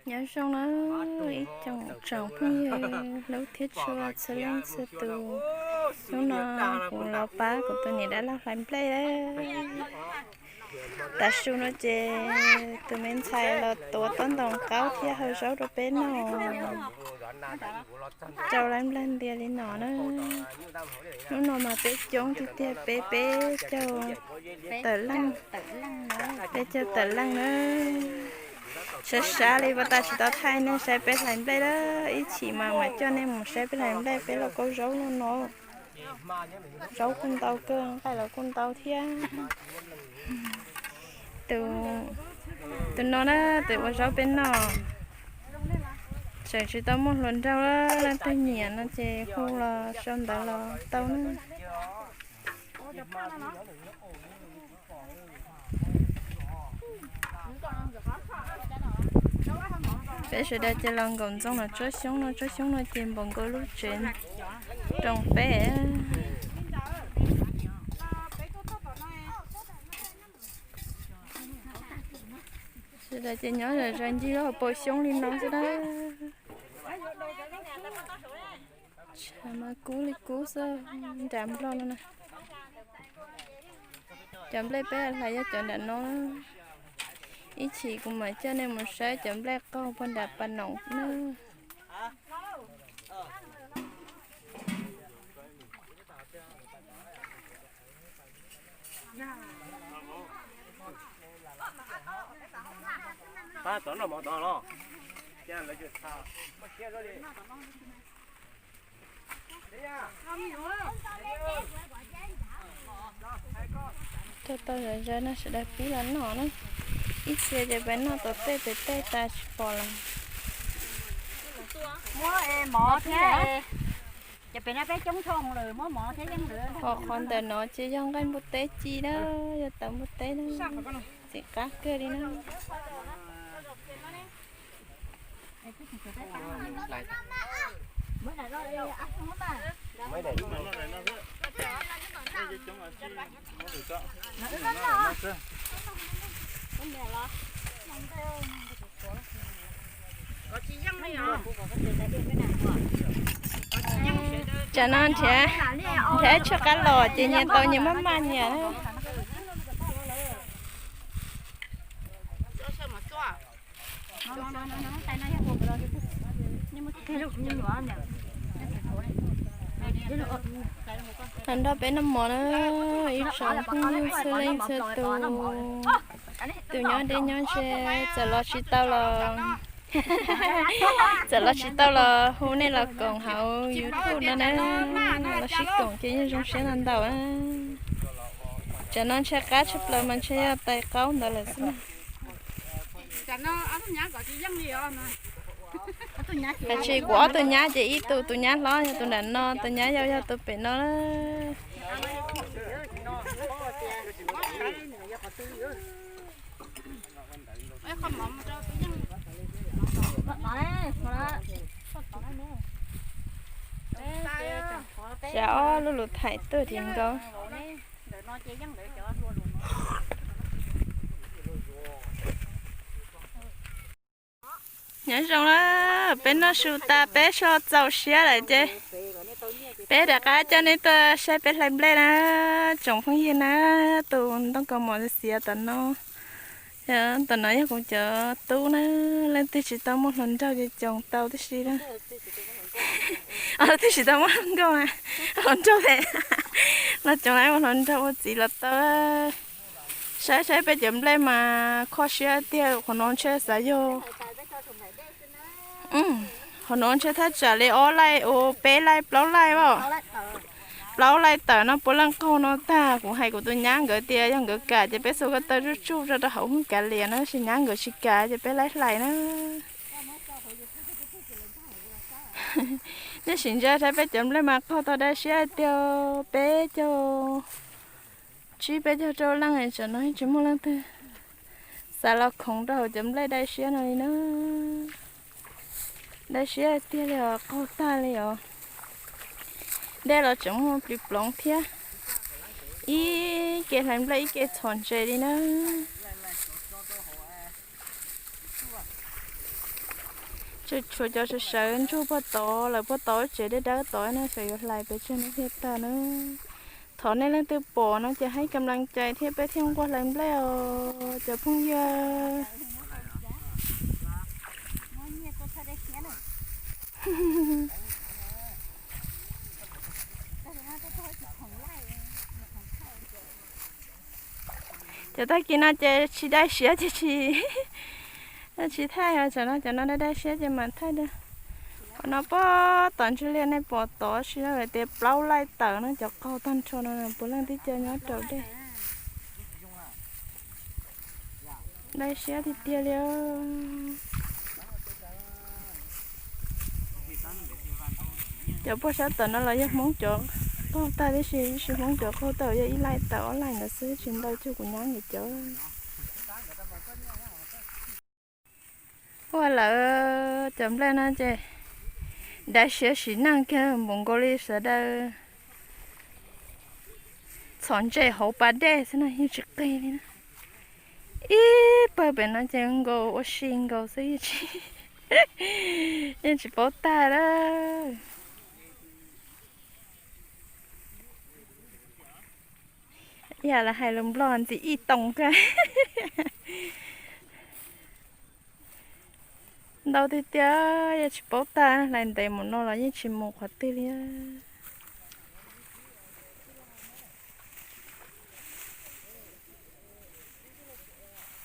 Nyob zoo na ib tsoom phooj ywg hlub thiab tshua txhua leej txhua tus. Hnub no kuv los pab kuv tus niam dab laug hlais nplej. Tav su no ces tus me ntxhais los tuav tob ntoos qaub thiab hau zaub rau peb noj. Rau lawv nplawg ntias li no na. Hnub no mas peb coob tiag tiag, peb peb caug tawm leej, peb caug tawm leej na. Sab sab li pas tas tsis tau thaij nej saib peb hlais nplej lawm, ib chim mas mam coj nej mus saib peb hlais nplej, peb los kaub zaub no no. Zaub kuj ntau kawg, nqaij los kuj ntau thiab. Tus no na, tus ua zaub peb noj, tseem tsis tau muaj hluas nraug, leej twg nyiam no ces hu los sau ntawv los tau na. Peb sawv daws ces los nkaum ntxoov los tsob xyoob no, tsob xyoob no ces npaum nkaus lub tsev roos peb. Sawv daws ces nyob zom zaws ncig lub hauv paus xyoob li no xwb na. Tshav mas kub li kub xwb, nram nplog no na. Cov nplej peb hlais yog cov nram no. Ib chim kuv mam coj nej mus saib cov nplej qaug puag nram pas noom na. Coj tau zom zaws no sawv daws pib los noj na. Ib txhia ces peb noj tom tej pem tej tas tsis pom lawm. Muab mov thiab, ces pem no peb coob dhau lawm, muab mov thiab yeeb lawm. Ho qhov ntawm no ces yog nqaij npua teb ci na, yog tawv npua teb na, txiv qab kawg li na. Tsam no nrhiav, nrhiav tshuaj qab los ces nyias tau nyias maj maj nyias na. Los nrog peb noj mov na, ib tsoom phooj ywg txhua leej txhua tus. Tus nyob deb nyob ze txawm los tsis tau los, txawm los tsis tau los hu nej los koom hauv YouTube no na, los sib koom ces yeej zoo siab ntau ntau. Tsam no ntshai qab tshaj plaws mas ntshai yog tais qaub ntawd lawm xwb na. Hais tsis kuv ob tug nyab ces ib tug, tus nyab hlob yog tus nram no, tus nyab yau yog tus pem no. Xyav ob lub lus thaim tuaj ces nkaus. Nyob zoo na, peb noj su tas peb so txaus siab lawm ces peb rov qab coj nej tuaj saib peb hlais nplej na, tsoom phooj ywg na. Tus ntoo kaus mom xiav tom no, tom no yog kuv cov tub na, leej twg tsis tau muaj hluas nraug ces coos tau tib si na. Leej twg tsis tau muaj hluas nkauj na, hluas nraug thiab, los coos ua hluas nraug ua txiv los tau. Saib saib peb cov nplej mas kho siab tiag, qhov no ntshe xav yog, qhov no ntshe thaj tsam li ob laij, peb laij plaub laij os. Plaub laij tawm no puav leej qaug no tag. Kuv hais kuv tus nyab nkawd tias yog nkawd kam ces peb xuas ko taw tsuj tsuj tso rau hauv hwj kav liam na, tab sis nyab nkawd tsis kam ces peb laib hlais na. Tab sis ntsia saib peb cov nplej mas qaug tau dai siab tiag, peb caug tsib peb caug rau leej, tsam no tsis muaj leej twg xav los khoov rau hauv cov nplej dai siab no li na. Dai siab tiag li os, qaug tag li os. Dej los tseem muaj plis ploov thiab. Ib ke hlais nplej ib ke txhom ntses li na. Tshuav cov sawv sawv ntsuag puag tod lawm, puag tod tsev dawb dawb tod no xyov yuav hlais pes tsawg hnub thiaj tag na. Thov nej leej twg pom no ces hais kam lees cai thiab peb thiaj nquag hlais nplej os cov phooj ywg. Cov tag kis no ces tsis dai siab ces tsis, tsis thaij os, cov no cov no dai dai siab ces mam thaij da. Qhov no puag tom ntsuj liaj nej pom tod si tias plaub laij tawm no cov qaug tag nrho no puav leej tib co nyob raus dej. Dai siab tiag tiag li. Cov puag sab tom no los yog Hmoob cov qaug tag tib si, tab sis Hmoob cov qaug tawm yog ib laij tawm ob laij ntawd xwb, tsis ntau cuag kuv nyab nkawd cov. Ua lawm cov nplej no ces dai siab sim neej kiag npaum nkaus li sawv daws txhom ntses hauv pas dej xwb no yeej tsis qig li na. Ib pawg pem no ces nkaus ua si nkaus xwb, yeej tsis paub tag lawm. Yam lawv hais lus Nplog ntxiv ib too kawg. Ntau tiag tiag, yeej tsis paub tag, hlais ntev mus no los yeej tsis mus qhov twg li.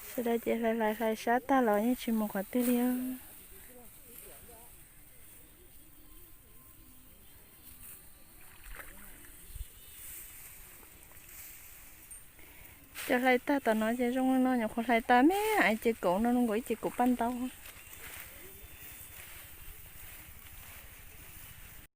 Sawv daws ces hlais hlais hlais sab tag los yeej tsis mus qhov twg li. Cov hlais tag tom no ces zoo no, nyuam qhuav hlais tas me ib ce kaum no, zoo nkaus ib ce kaum paj ntaub.